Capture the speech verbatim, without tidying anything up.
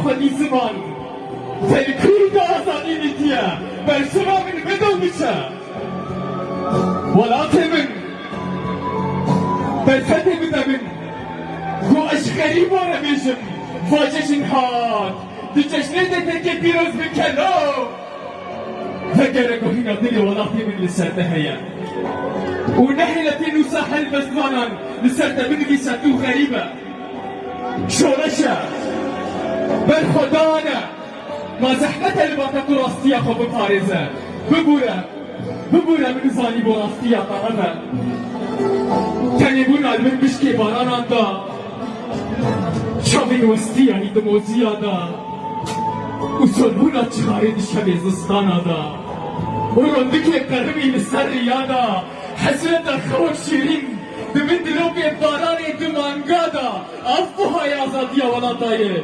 Xwedî ziman, ferkûr de azadî dîtiye, bersiva min bide û biçe. Welatê min, berfetê bide min, ku ez ji xerîba re bêjim, va cejn hat, di cejnê de teke pîroz bike lo. Vegere ku hîna dilê welatê min li ser te heye. Û nehêle tê nûsa helbestvanan li ser te binivîse tu xerîb e. Şoreş e. Berxwedan e. Ma zehmet e li ba te tu rastiya xwe biparêze. Bibûre. Bibûre min zanîbû rastiya te ev e. Tenêbûna li bin bişkê baranan da. Çavên westiya hî di moziya da. Û sorbûna çixarê di şevê zistana da. Û rondikê qerimî li ser riya da. Hesreta xewa şêrîn di bin dilopê baranê di manga da. Ev buha ye azadiya welata ye.